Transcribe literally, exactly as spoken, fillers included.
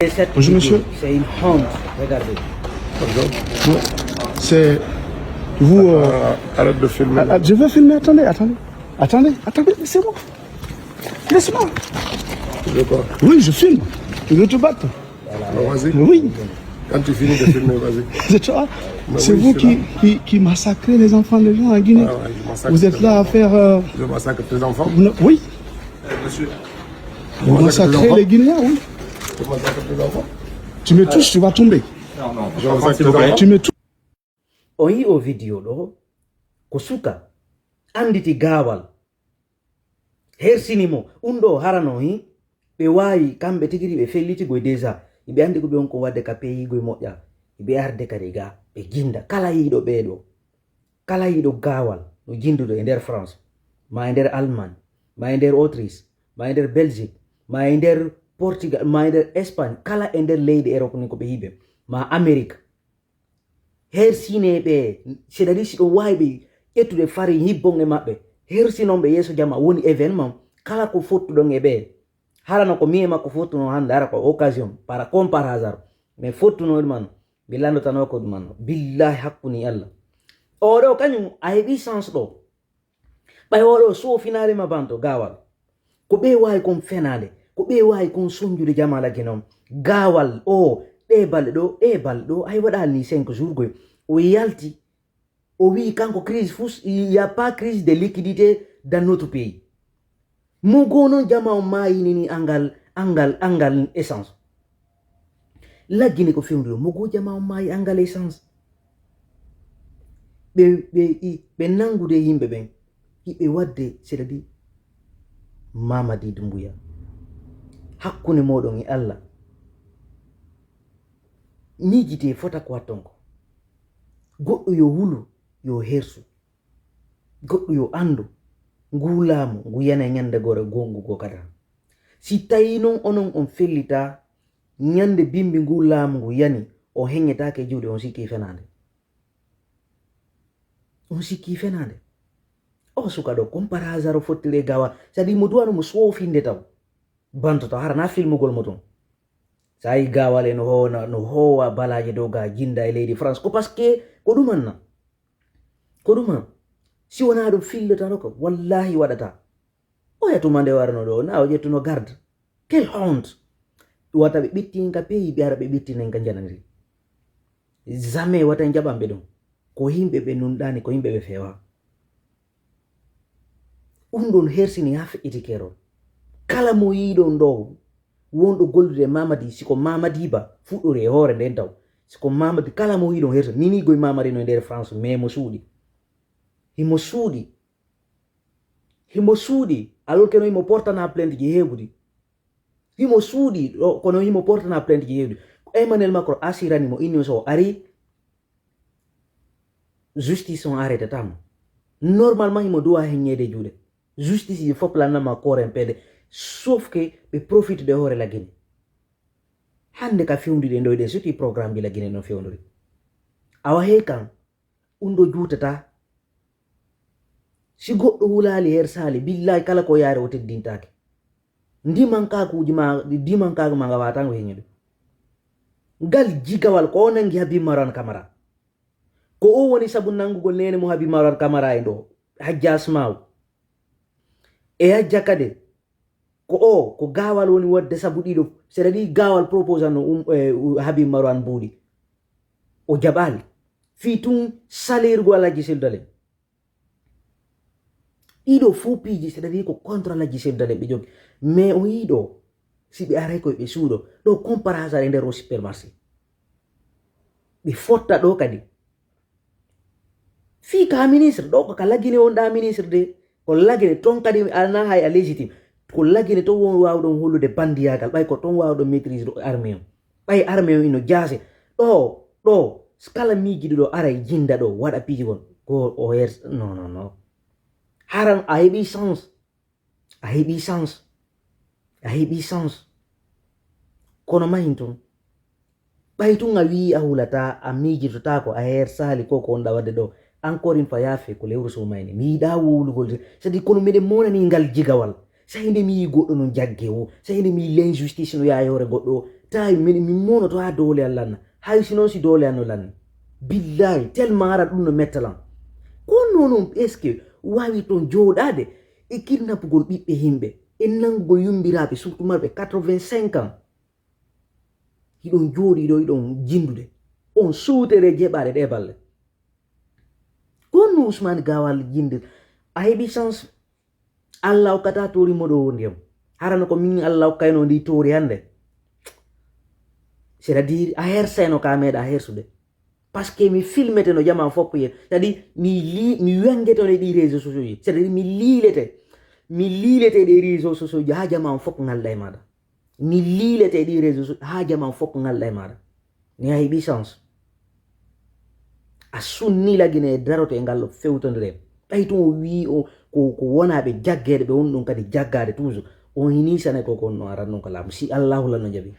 Bonjour, monsieur. C'est une honte. Regardez. Bonjour. C'est vous. Euh, arrête de filmer. Ah, ah, je vais filmer. Attendez, attendez. Attendez, attendez, laissez-moi. Laisse-moi. Oui, je filme. Je veux te battre. Alors, vas-y. Oui. Quand tu finis de filmer, vas-y. C'est toi. C'est vous qui, qui, qui massacrez les enfants des gens en Guinée. Ah ouais, je massacre tes enfants. Vous êtes là à faire, euh, je massacre tes enfants. Oui. Eh, monsieur. Vous massacrez les Guinéens, oui. Tu massacres tes enfants. Tu me touches, tu vas tomber. Non, non, je massacre tes enfants. Tu me touches. On yi o video ɗo, ko suka anditi gaawal, hersini mo. Un ɗo harano hi ɓe waawi kamɓe tigiri ɓe fellitigoy déjà. Iɓe andi ko ɓe on ko wadde ka peyigoy moƴƴa. Iɓe arde kadi ga ɓe ginda kala yiiɗo ɓeeɗo, kala yiiɗo gaawal no jindude e nder France, ma e nder Allemagne, ma e nder Autriche, ma e nder Belgique, ma e nder Portugal, ma e nder Espagne, kala e nder leyɗe Europe ni ko ɓe yiɓe, ma Amérique. Hersine ɓe, c'est-à-dire si ɗo waawi ɓe ƴettude fari hibbon e maɓɓe, hersinon ɓe yeeso jama woni événement. Kala ko fottuɗon e ɓe, harano ko mi e makko fottuno hannde, ara ko occasion, para comme par hasard, mais fottuno ɗuman, mi lanndotano ko ɗuman, billahi hakkuni Allah. Oɗo kañum a heɓi chance ɗo. Ɓay oɗo sofinaare ma banto gawal. Ko ɓe wawi kon fenade, ko ɓe wawi kon sonjude jamala ginon. Gawal o ɗe balɗe ɗo, ɗe balɗe ɗo, ay waɗali ni cinq jours goy. O yalti, o wi kanko crise fus, il y a pas crise de liquidité dans notre pays. Mo goo noon jama on maayini ni angal angal angal essence. Laggine ko fewndi ɗo mo goo jama on maayi angal essence. Ɓe ɓe ɓe nanngude yimɓe ɓen hiɓe waɗde c'est-à-dire mamadi dumbuya. Hakkunde moɗon e Allah miijite fota ko watton ko. Goɗɗo yo wulu yo hersu. Goɗɗo yo anndu nguu laamu ngu yanay ñande gore goongu goo kadi. Si tawii non onon on fellitaa ñande bimbi nguu laamu ngu yani, on heññetaake e juuɗe, on sikkii fenaande. On sikkii fenaande. O suka ɗo comme par hasard o fottiri e gawa, c'est-à-dire mo duwano mo soofinde taw. Bantoto hara na filmugol mo ton. Sa yi gawale no howa no howa balaje dow ga jinda e leydi France ko parce que ko ɗum anna. Ko ɗum an. Si wona ɗum fillotano ko wallahi waɗata. Oya tuma nde warano ɗo na o ƴettuno garde. Quelle honte. Wata ɓe ɓittin ka peyi ɓe ara ɓe ɓittinen ka jananiri. Jamais wata en jaɓan ɓe ɗum. Ko yimɓe ɓe nunɗani ko yimɓe ɓe fewa. Ɗum ɗon hersini ha feƴƴiti kerol. Kala mo yiɗon ɗo wonɗo gollude e mamadi siko mamadi ba fuɗɗori e hoore nden taw. Siko mamadi kala mo yiɗon hersa nini goy mamadi no e nder France mais mo suuɗi. Himo suuɗi. Himo suuɗi alors que no himo portana plainte ji heewuɗi. Himo suuɗi ɗo kono himo portana plainte ji heewuɗi. Ko Emmanuel Macron asirani mo inni so o ari justice on arrêté tamo. Normalement himo duwa heññeede juuɗe. Justice ji fof lannama koren peede. Sauf que ɓe profite de hoore lagine. Hannde ka fewndi ɗe ndoyɗen surtout programme ji lagine no fewndori. Awa hey kan ɗum ɗo juutata. Si goɗɗo wulaali her saali billahi kala ko yaari o teddintaake. Ndimankaakuuji ma ndimankaaku ma nga watango heñude. Ngal jigawal ko o nangi Habib Marwan Camara. Ko o woni sabu nangugol nene mo Habib Marwan Camara e ɗo hajja Asmaw. E hajja kade ko o ko gawal woni wadde sabu ɗiɗo c'est-à-dire gawal proposal no um, eh, Habib Marwan mbuuɗi. O jaɓali fii tun salirgo Alhaji Seydou Dalein. Ɗiɗo fuu piiji c'est-à-dire ko contre Alhaji Seydou Dalein ɓe jogi. Mais o yiɗo si ɓe aray koye ɓe suuɗo ɗo comparasal e nder o supermarché. Ɓe fotta ɗo kadi. Fii ka ministre ɗo ko ka lagine wonɗa ministre de ko lagine ton kadi alana hay a légitime. Ko lagine ton won wawɗon hollude bandiyagal ɓay ko ton wawɗon maîtrise ɗo armée on. Ɓay armée on ino jaase ɗo ɗo kala miijiɗo ɗo ara e jinda ɗo waɗa piiji gon ko o her non non non. Haran a heɓi chance. A heɓi chance. A heɓi chance. Kono mahin tun ɓay tun a wii a hulata a miijitotaako a her sali ko ko wonɗa wadde ɗo. Encore une fois yaafe ko lewru so mayni mi yiɗa wowlugol c'est-à-dire kono miɗen monani ngal jigawal. Sahi nde mi yi goɗɗo no jagge o sahi nde mi yi l'injustice no yaayore goɗɗo o. Tawi min mi monoto ha doole an lanna. Hay si noon si doole an no lanni. Billahi, tellement ara ɗum no mettalan. Ko noon on, est-ce que wawi toon jooɗaade e kidnappugol ɓiɓɓe yimɓe, e nangugol yumbiraaɓe, surtout marɓe quatre-vingt-cinq ans? Hiɗon jooɗi ɗo, hiɗon jindude. On suutere jeɓaɗe ɗe balle. Ko honno Ousmane Gawal jindir? A heɓi chance. Allah hokkata toori mo ɗo wondi am. Harano ko min Allah hokkayno ndi toori hannde. C'est-à-dire, a hersayno ka meeɗa hersude. Parce que mi filmete no jaman fof yen. C'est-à-dire, mi li-, mi wengete on e ɗi réseaux sociaux ji. C'est-à-dire, mi liilete. Mi liilete ɗe réseaux sociaux ji ha jaman fof ngalda e maɗa. Mi liilete e ɗi réseaux sociaux ha jaman fof ngalda e maɗa. Mi a heɓi chance. A sunni lagine e darote e ngal fewtondire. Ɓay tun o wii o ko, ko wonaaɓe jaggeede ɓe woni ɗon kadi jaggaade toujours. On hini sane ko, ko no aran ɗon ko laamu. Si Allahu lan no jaɓi.